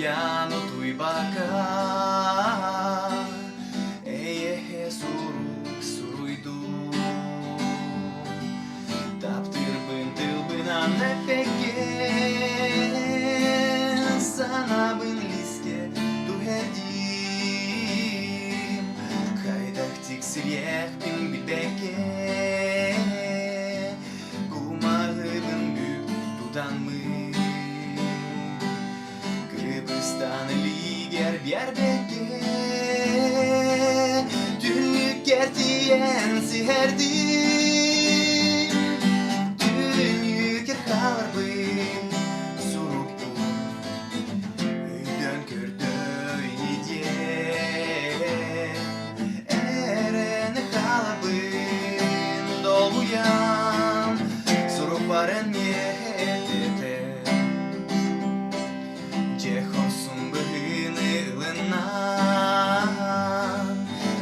Долгуйан утуйбакка эйэхэ сурук суруйдум. Таптыырбын тылбынан эппэккэ санаабын лискэ түһэрдим. Хайдах тиксириэхпин билбэккэ Кумаҕыбын бүк тутаммын Кыргызстан илиигэр биэрбэккэ Түннүккэр тиийэн сиһэрдим Түннүккэр хааларбын сурукпун Өйдөөн көрдөө диэн Эрэни хаалабын долгуйан Сурукпар эмиэ этэтэ Дьэ хорсун быһыыны ылынан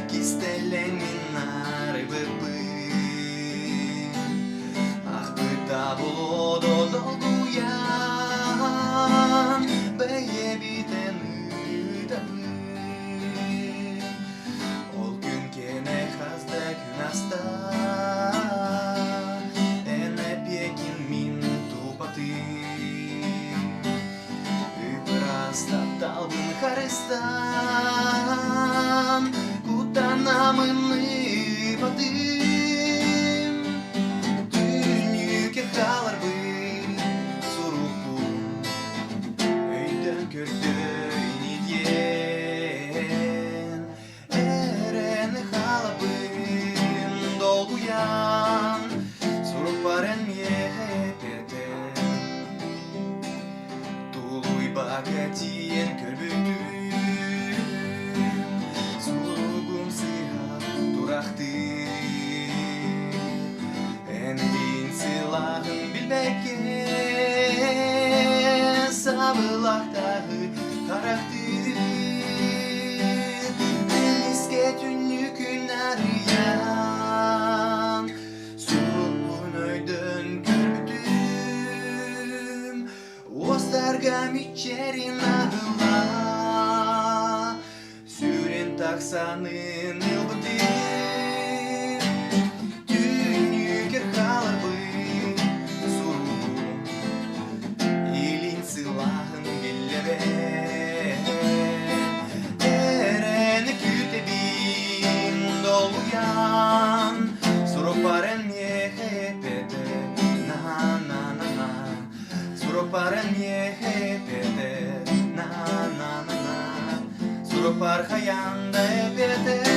Кистэлэҥин арыйбыппын Ахпыта болуо долгуйан Бэйэбитин ыытабын Ол күн кэнэ хас да күн аста Эн эпиэкин мин тупатым Ыпыраас тапталбын харыстаан Куттанамын ыыпатым Түннүккэ хааларбын сурукпун Өйдөөн көрдөө ини диэн Эрэни хаалабын долгуйан Сурукпар эн миэхэ эппэтэн Тулуйбакка тиийэн көрбүтүм Суругум сыыһа турахтыы Эн илиин сылааһын билбэккэ Сабылахтаһы харахтыы Эмискэ түннүкүн арыйан Сурукпун өйдөөн көрбүтүм Уостарга мичээрин аһыла Сүрүн тахсанын ылбытым Түүнүкэр хааларбын суругум Илин сылааһын биллэбэт Эрэни күүтэбин долгуйан Сурукпар эн миэхэ эппэтэ На-на-на-на Сурукпар эн миэхэ эппэтэ На-на-на-на Сурукпар хайаан да эппэтэ.